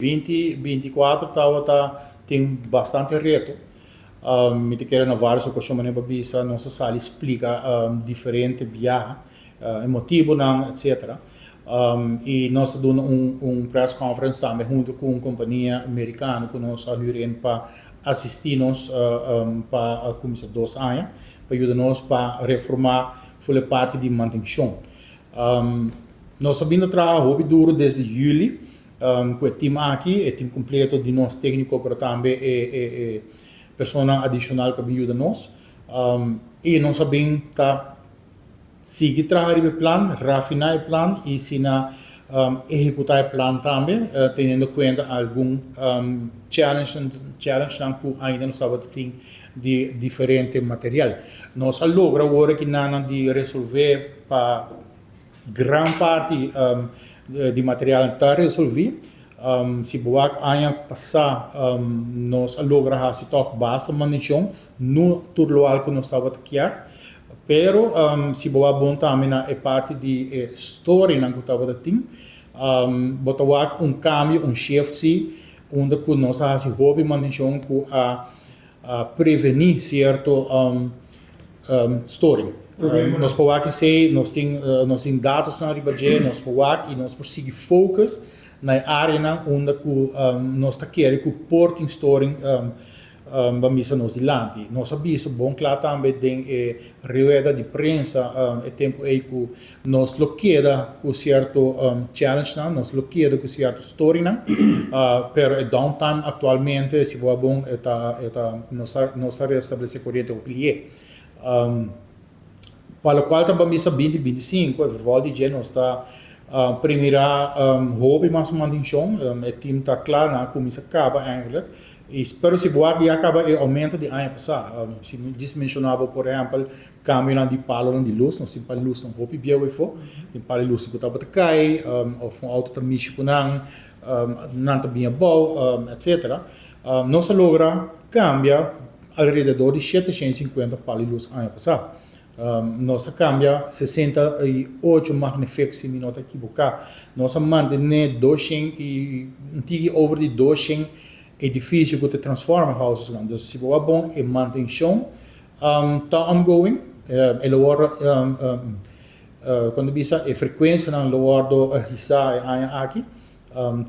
2024 tabata tin bastante reto. Mi ta kere na varios ocasion manera bo a bisa nos a sali splica diferente biaha, e motibonan etcetera. Y nos a duna un press conference tambe hunto cu un compania mericano cu nos a huur in pa asisti nos pa cuminsa 2 aña pa yuda nos pa reforma full e parti di mantencion. Nos a bin ta traha hopi duro desde juli cu e team aki, e team completo di nos tecnico, pero tambe e persona adicional cu a bin yuda nos. Y nos a bin ta sigui traha riba e plan, rafina e plan y asina ehecuta e plan tambe, teniendo cuenta algun challenge cu ainda nos tabata tin di diferente material. Nos a logra awor aki nan di resolve pa gran parti di material ta resolvi. Si bo wak aña pasa, nos a logra hasi toch basta mantencion, no tur loke cu nos tabata kier. Pero si bo wak bon tambe na e parti di e storingnan cu tabata tin, bo ta wak un cambio, un shift si, unda cu nos a hasi hopi mantencion cu a preveni cierto storing. Nos por wak esey, nos tin datonan riba dje, nos por wak y nos por sigui focus na e areanan unda cu nos ta kere cu por tin storing ban bisa nos dilanti. Nos a bisa bon cla tambe den e rueda di prensa e tempo ey cu nos lo keda cu cierto challenge nan, nos lo keda cu cierto storingnan, pero e downtime actualmente, si bo bon, e ta nos a restablece coriente hopi lihe. Pa locual ta ban bisa 2025, e vervolg di dje, nos ta premira hopi mas mantencion, e team ta cla na cuminsa caba eigenlijk. Y pero si bo ya caba e aumento di aña pasa, si mi djis menciona bo, por ehempel, cambionan di palonan di luz, nos tin palo di luz nan hopi bieu efo, tin palo di luz cu tabata cay, of un auto ta mishi cu nan, nan ta bin abou, etcetera. Nos a logra cambia alrededor di 750 palo di luz aña pasa. Nos a cambia 68 Magnifix, si mi no ta equivoca. Nos a mantene 200 y un tiki over di 200 edificio cu ta transformer houses nan. Dus si bo wak bon, e mantencion ta ongoing. E lo wordo, cuando bisa e frecuencianan lo wordo hisa e aña aki.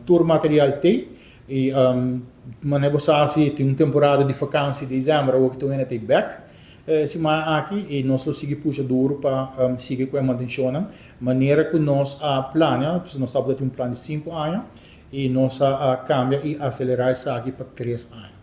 Tur material t'ey y manera bo sa si tin un temporada di vakantie december, awor cu tur hende t'ey bek siman aki y nos lo sigui pusha duro pa sigui cu e mantencionnan manera cu nos a planea. Nos tabata tin un plan di 5 aña y nos a cambia y acelera esaki pa 3 aña.